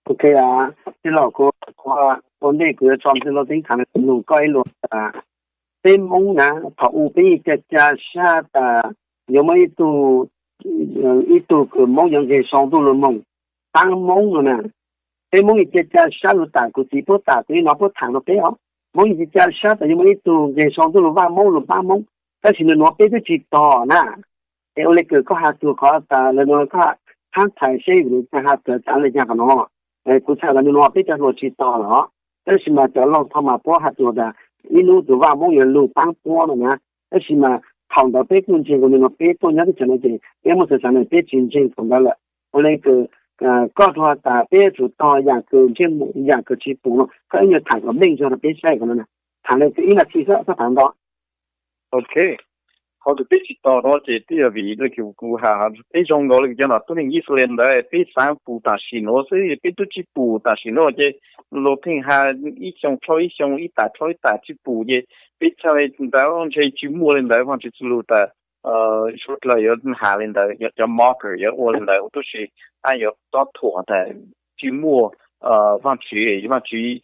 Ok, tij laug, kuv ua ntej kuv yuav tso tij laug teeb tham lus koj ib lus tas, peb Hmoob na, thaum u peb yeej ca ca sab tas yuav muaj ib tug, ib tug kws Hmoob yuav nqeg sau ntuj lug moog paab Hmoob no na. Peb Hmoob yeej ca ca sab lug tas, kuv txiv puab tas, kuv ib no puab tham rua peb os, Hmoob yeej ca ca sab tas yuav muaj ib tug nqeg sau ntuj lug Vaj Hmoob lug paab Hmoob, tab sis nwg nuav peb twb tsi tog na. Es ua le kws koj has txug qhov tas lawv nuav koj thaab thais seb vim le caag has txawv txav le caag qhov no, kuv txhais tas nwg nuav peb cov hluas tsi tog lawm os. Tab sis mas cov laug thaum mas puab has txug tas ib nub tug Vaj Hmoob yuav lug paab puab no na. Tab sis mas thaum ntawd peb kuj ntseeg kuv nwg nuav peb tuaj nyob teb chaws no ces peb muaj txawv txav ne, peb tsi ntseeg thaum ntawd lawm. Ua le kws koj tsuas tas peb yuav tsum tog yaam kws ntsej muag, yaam kws tsi pum no, koj ib nyuag tham kom meej zog rua peb saib qhov no na. Tham le kws ib nas this xwb, txhob tham ntau. Ok, qhov kws peb tsi tog no ces twb yog vim le kws kuv has, peb zoo nkaus le cov nom tuab neeg Yixalayees ntawd, peb xaav pum tam sim nuav xwb, peb twb tsi pum tam sim nuav ces luag pheej has ib xyoo dhau ib xyoo, ib tas dhau ib tas tsi pum ces peb txhaj le ntawd ntshe tsi muaj le ntawd. Vaajtswv txuj lug tas suav dlawg yuav has le ntawd, cov mocker yuav ua le ntawd, ua tub si ab yuav tob thuam tas tsi muaj Vaajtswv, Vaajtswv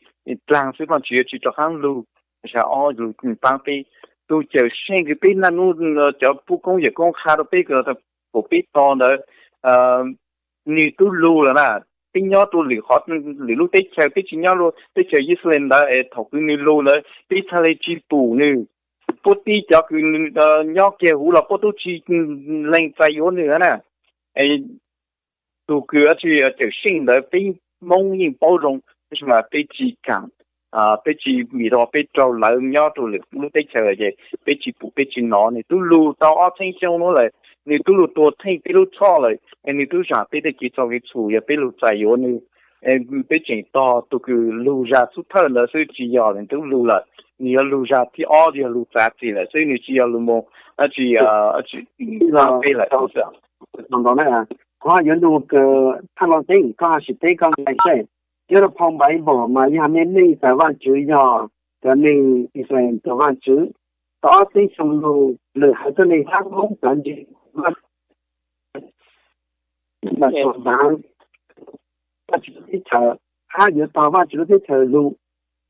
dlaag xwb, Vaajtswv yuav tsi rov qaab lug. Zag ob lug paab peb, tus Cawmseej kws peb naj nub cov pub koob yawm koob qha rua peb kws pum peb tog ntawd, nwg tub lug lawm na. Peb nyob rua lwm qhov, lwm lub teb chaws, peb tsi nyob rua teb chaws Yixalayees ntawd es thaum kws nwg lug ntawd peb txhaj le tsi pum nwg. Puab tib cov kws nyob kiag huv los puab tub tsi lees txais yuav nwg na. Tug kws tsi Cawmseej ntawd peb Moob yeej paub zoo, tab sis mas peb tsi kaam, peb tsi, vim rau peb raug lawv nyob rua lwm lub teb chaws ces peb tsi pum peb tsi nov. Nwg tub lug tau ob txheeb xyoo nuav lawm, nwg tub lug tuag theej peb lub txhoj lawm, nwg tub zaam peb tej kev txhaum kev txhum, yog peb lug txais yuav nwg, peb tseem tog tug kws lug zag xub thawj ntawd xwb, tsi yog le tub lug lawm. Nwg yuav lug zag thib ob, yog lug txav txim lawm xwb, nwg tsi yog lug moog, tsi, tsi peb lawm. Kuv yuav lug kws thaj lug teb, koj has sim teb koj nqai saib, nyob rua phau Npaiv Npaum mas yog meej meej tas Vaajtswv yog cov neeg Yixalayees cov Vaajtswv. Tau ob txheeb xyoo lug lwm haiv tuab neeg hab Moob cov ntseeg Vaajtswv, Vaajtswv lub teb chaws, hab yuav tog Vaajtswv lub teb chaws lug.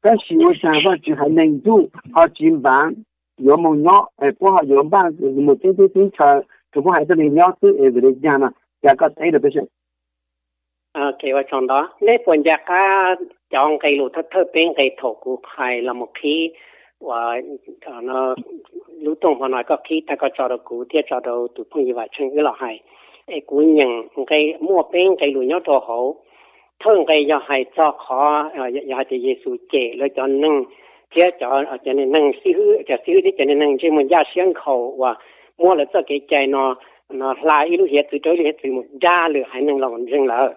Tab sis ua caag Vaajtswv haiv neeg ntuj ho tsi npaav yuav moog nyob, puab ho yuav npaj moog txeeb teb txeeb chaw rua puab haiv tuab neeg nyob xwb es vim le caag no? Ca koj teb rua peb saib. Ua tsaug ntau. Neb puas nco qab cov nqe lus thawj thawj peb nqe thaum kuv hais los mus qhib, uas lub rooj hmo no koj qhib tag koj tso rau kuv thiab tso rau tus phooj ywg Vam Tsheej wb los hais, es kuv nyeem nqe, muaj peb nqe lus nyob rau hauv. Thawj nqe yog hais txog qhov, yog hais tias Yexus cem lawv cov neeg thiab cov, cov neeg xib hwb, cov xib hwb thiab cov neeg ntsej muag ncaj siab nkhaus uas muab lawv txoj kev cai no, no hla ib lub hiav txwv rau ib lub hiav txwv mus dag lwm haiv neeg los ntseeg lawm,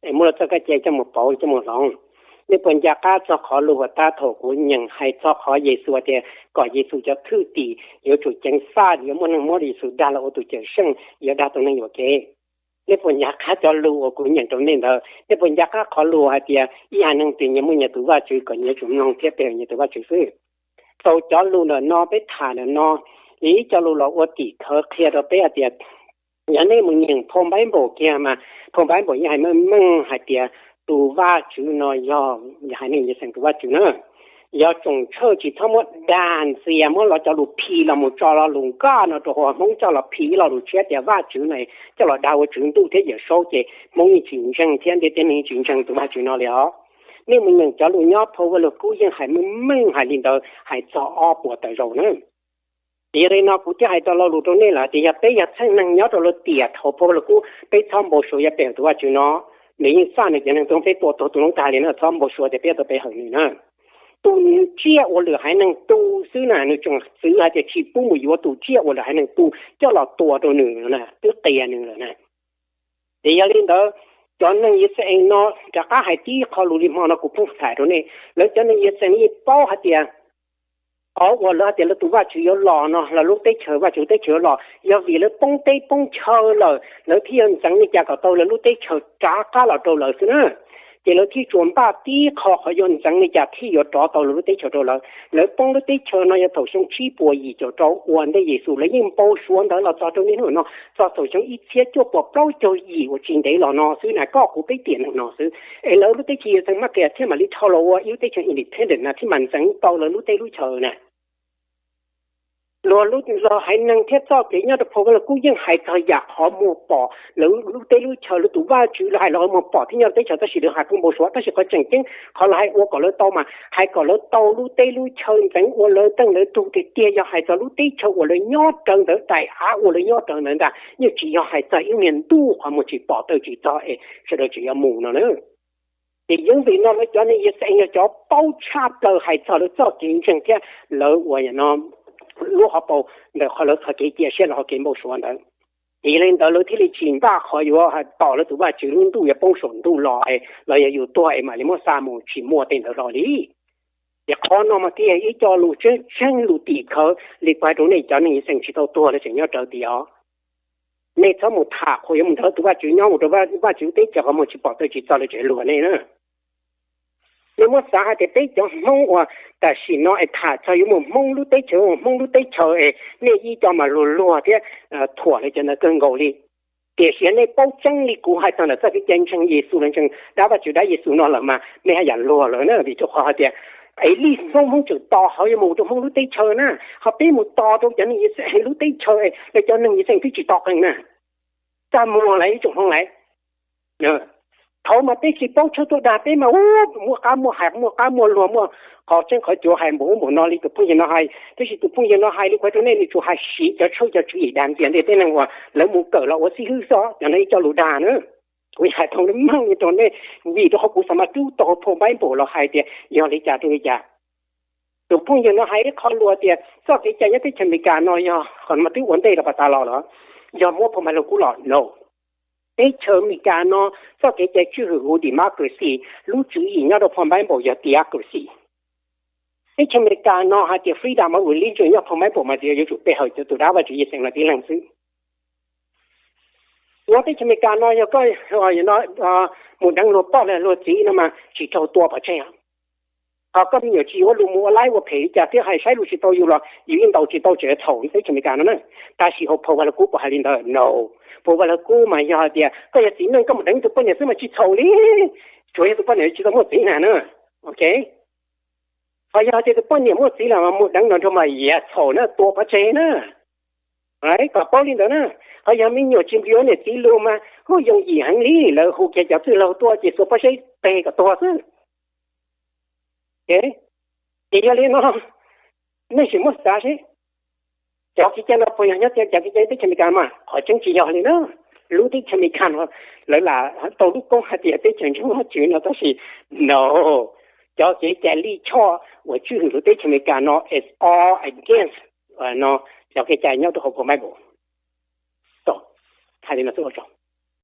es muab lawv txoj kev cai coj mus pauv coj mus hloov. Nej puas nco qab txog qhov lus uas tab thaum kuv nyeem hais txog qhov Yexus tias kom Yexus cov thwj tim yuav tsum ceev faj yuav muaj neeg muab Yexus dag los ua tus Cawmseej, yuav dag tau neeg yuam kev? Nej puas nco qab cov lus uas kuv nyeem rau nej ntawd? Nej puas nco qab qhov lus hais tias ib haiv neeg twg nyias muaj nyias tus Vajtswv kom nyias yuav tsum mloog thiab pe hawm nyias tus Vajtswv xwb? Tau cov lus ntawm no peb tham ntawm no, yog ib co lus los ua tim khawv qhia rau peb hais tias yog nej mus nyeem phau Npaiv Npaum kiag mas phau Npaiv Npaum yeej hais meej meej hais tias tus Vajtswv no yog, yog haiv neeg Yixalayees tus Vajtswv na. Yog tsoom tshawj tsis txhob muab dag ntxias, muab los cov lus phim los mus tso lo lus nkoj no rau hauv Hmoob coj los phim ib lo lus tshiab tias Vajtswv no coj los dag ua Tswv Ntuj thiab Yawm Saub ces Hmoob yeej tsis ntseeg thiab ntiaj teb neeg yeej tsis ntseeg tus Vajtswv no li os. Nej mus nyeem cov lus nyob phau Vaj Lug Kub yeej hais meej meej hais li ntawd, hais txog ob puas tawm zaus na. Ces yog li no kuv thiaj hais tau lo lus rau nej lawm tias yog peb yog txheej neeg nyob rau lub tiam thaum phau Vaj Lug Kub peb txhob npau suav yuav pe hawm tus Vajtswv no, nws yeej faj nws cov neeg tuag peb tua tuag tus noob tag li na, txhob npau suav tias peb yuav tau pe hawm nws na. Tus tsiaj uas lwm haiv neeg tu xwb na, nws tseem txwv hais tias tsis pub mus yuav tus tsiaj uas lwm haiv neeg tu coj los tua rau nws na, twb qias nws lawm na. Ces yog li ntawd, cov neeg Yixalayees no rov qab hais tib qho lus li hmo no kuv pheej txhais rau nej, lawv cov neeg Yixalayees yeej paub hais tias qhov uas lawv hais tias lawv tus Vajtswv yuav los no, lawv lub teb chaws, Vajtswv lub teb chaws yuav los, yog vim lawv poob teb poob chaw lawm lawv thiaj yuav ntxeev li cas kom tau lawv lub teb chaws rov qab los rau lawv xwb na. Ces lawv thiaj tsuas npaj tib qho qhov yuav ntxeev li cas thiaj yuav rov tau lawv lub teb chaws rau lawv. Lawv poob lub teb chaws no yog thaum xyoo tsib puas yim caum rau ua ntej Yexus, lawv yeej npau suav ntawd los txog rau niaj hnub no, txog thaum xyoo ib txhiab cuaj puas plaub caug yim uas tsis ntev los no xwb na, koj kuv peb tiam neeg no xwb, es lawv lub teb chaws Yixalayees thiaj mam li dhau los ua ib lub teb chaws independent na, thiaj mam ntxeev tau lawv lub teb lub chaw na. Luag lub, luag haiv neeg thiab txoj kev nyob rau phau Vaj Lug Kub yeej hais txog yam qhov muag pom lawv lub teb lub chaw, lawv tus Vajtswv lawv hais los qhov muag pom thiab nyob teb chaws, tab sis lawv hais qhov npau suav. Tab sis qhov tseem ceeb qhov lawv hais ua kom lawv tau mas hais kom lawv tau lub teb lub chaw ntxeev ua lawv teej lawv tug tiag tiag, yog hais txog lub teb chaws uas lawv nyob raws ntawd, daim av uas lawv nyob raws ntawd ntag, yeej tsis yog hais txog ib niag ntuj qhov muag tsis pom tawm tsis txog es sawv daws tseem yuav mus no na. Ces yeej vim no lawv cov neeg Yixalayees yog cov paub tshaj plaws hais txog lawv txoj kev ntseeg thiab lawv uas no lub hauv paus ntawm qhov lawv txoj kev cia siab los qhov kev npau suav ntawd. Ces yog li ntawd lawv thiaj li tsis npaj qhov yuav tos lawv tus Vajtswv lub ntuj yuav poob saum ntuj los los yog yus tuag es mam li muab xa mus, tsis muaj tej ntawd hlo li. Ces qhov no mas thiaj yog ib co lus tseeb tseeb lus tim khawv li kuv hais rau nej, cov neeg Yixalayees tsis tau tuag, lawv tseem nyob raws tias os. Nej txhob mus tham qhuas yuav mus nrog tus Vajtswv nyob, mus rau Vajtswv teb chaws qhov muag tsis pom tawm tsis txog, lawv tseem luag nej na. Nej muab xav hais tias peb cov Hmoob uas tam sim no es tham txog yuav mus Hmoob lub teb chaws, mus Hmoob lub teb chaws es nej ib co mas luag luag thiab thuam lawv cov ntawd kawg nkaus li. Tiam sis nej paub tseeb li kuv hais txog ntawm txoj kev cai ntseeg Yexus los ntseeg dab Vajtswv dab Yexus no lawm mas nej haj yam luag lawm na, vim rau qhov hais tias Elij xoob Hmoob tseem tos hauv yuav mus rau Hmoob lub teb chaws na, ho peb mus tos rau cov neeg Yixalayees lub teb chaws, lawv cov neeg Yixalayees twb tsis tos qees na. Txaj muag lawm ib tsoom Hmoob lawm. Thaum mas peb tsis paub tshawb tuaj dag peb mas muaj qab muaj hais, muaj qab muaj luag, muaj qhov tseeb qhov cuav hais npaum ub npaum no li tus phooj ywg no hais. Tab sis tus phooj ywg no hais li kuv hais rau nej, nws tsuas hais siv cov tshawb cov tswv yim dag ntxias ntej tej neeg uas lawv mus kawm los ua xib hwb xwb, cov no ib co lus dag na. Kuv hais thoob meej li rau nej, vim rau qhov kuv xav mas rub tau hauv phau Bible los hais tias yog li cas rau li cas. Tus phooj ywg no hais ib qho lus tias txoj kev cai nyob teb chaws Amelikas no yog qhov no mas twb ua ntej rau pas tas los lawm, yog muab phau Vaj Lug Kub los no. Teb chaws Amelikas no txoj kev cai tswj hwm hu democracy, lub tswv yim nyob rau phau Bible yog theocracy. Teb chaws Amelikas no hais tias freedom of religion nyob phau Bible mas yuav tsum pe hawm cov tus dab Vajtswv Yexus no tib leeg xwb. Nyob teb chaws Amelikas no yog koj mus deev luag poj los luag txiv no mas tsis raug tua pov tseg. Ho koj me nyuam tsis ua lus mus ua laib ua phem li cas thiab hais saib lus tsis tau yus los yus yeej ntaus tsis tau tseem txhaum teb chaws Amelikas no na. Tab sis hauv phau Vaj Lug Kub puas hais li ntawd? No. Phau Vaj Lug Kub mas yog hais tias koj yog txiv neej koj mus deev tus poj niam xwb mas tsis txhaum li, tsuas yog tus poj niam tsis tau muaj txiv na na. Ok. Ho yog tias tus poj niam muaj txiv lawm mas mus deev no nrog mas yam txhaum na, tua pov tseg na. Kom paub li ntawd na. Ho yog me nyuam tsis mloog niam txiv lus mas kuj yooj yim heev li, lawv hu kiag cov txwj laug tuaj ces xuas pob zeb peg kom tuag xwb. Ces yog li no, nej sim muab xav seb, cov kev cai no puas yog nyob txij cov kev cai teb chaws Amelikas mas? Qhov tseeb tsis yog li na. Lub teb chaws Amelikas no lawv lam tau lub koob hais tias teb chaws ntseeg Vajtswv no, tab sis no, cov kev cai lij choj uas tswj hwm lub teb chaws Amelikas no is all against no, cov kev cai nyob rau hauv phau Bible. Hais li no xwb ua tsaug.